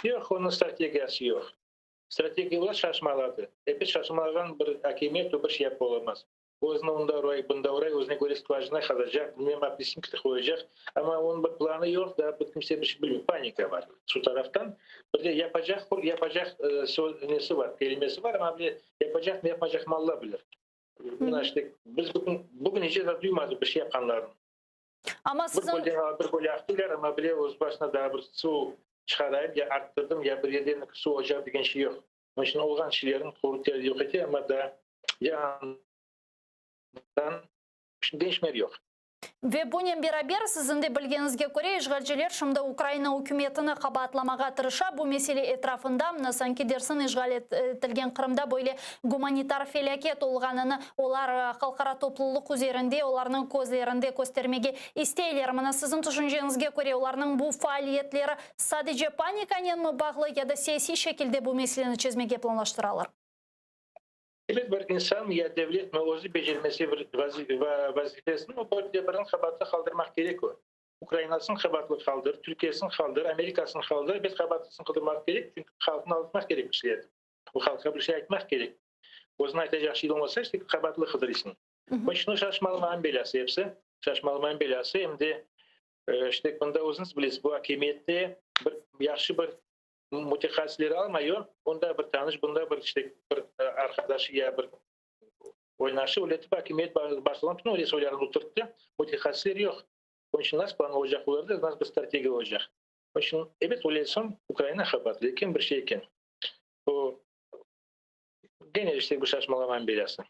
Yoq, onıñ strategiyası yoq. Strategiya ola şaşmaladı. Epis şaşmalağan bir akimiyet o bir şey yapıp olamaz. Özüni onda uray, bunda uray, özüne köre skvajina qazacaq, bilmem apelsin qoyacaq. Amma onıñ bir planı yoq, daa bir kimse bir şey bilmey. Panika bar şu taraftan. Bir de yapacaq, yapacaq söz nesi bar, kelimesi bar, amma bir yapacaq mı, yapmaycaq mı Alla bilir. Mına işte biz bugün, bugün iç de duymadıq bir şey yapqanlarını. Amma Bir siziñ gölden bir göl aqtılar, amma bile öz başına daa bir suv çıqarayım, ya arttırdım, ya bir yerden suv olacaq degen şey yoq. Onıñ içün olğan şeylerni quru yoq ete, amma daa yañıdan deñişmeler yoq. Ve bunen beraber, siziñ de bilgeniñizge köre, işğalciler şimdi Ukraina ükümetini qabaatlamağa tırışa bu mesele etrafında, mına sanki dersiñ işğal etilgen Qırımda böyle gumanitar felâket olğanını olar halqara toplulıq üzerinde, olarnıñ közlerinde köstermege isteyler. Mına siziñ tüşünceñizge köre, olarnıñ bu faaliyetleri sadece panikanen mi bağlı ya da siyasiy şekilde bu meseleni çezmege planlaştıralar? Evet, bir insan ya devlet mi özü becermese bir vazifesini, o bir de birini qabaatlı qaldırmaq kerek o. Ukrainasını qabaatlı qaldır, Türkiyesini qaldır, Amerikasını qaldır, biz qabaatlısını qıdırmaq kerek, çünki halqnı aldatmaq kerek bir şeyler. O halqqa bir şey aytmaq kerek. Özüniñ aytacaq şey olmasa, işte qabaatlı qıdırsıñ. Onun içün şaşmalamañ belâsı episi, şaşmalamañ belâsı, em de işte bunda özüñiz bilesiz, bu akimiyette bir yahşı bir mütehassisleri almay o, onda bir tanış, bunda bir işte bir arqadaşı ya bir oynaşı, öyle etip akimiyet başlığını bütün öyle soylarını oturttı, mütehassisler yoq. Onun içün nasıl plan olacaq olarda, nasıl bir strategiya olacaq. Onun içün, ebet, öyle Ukraina qabaatlı eken, bir şey eken. O, gene işte bu şaşmalamañ belâsı.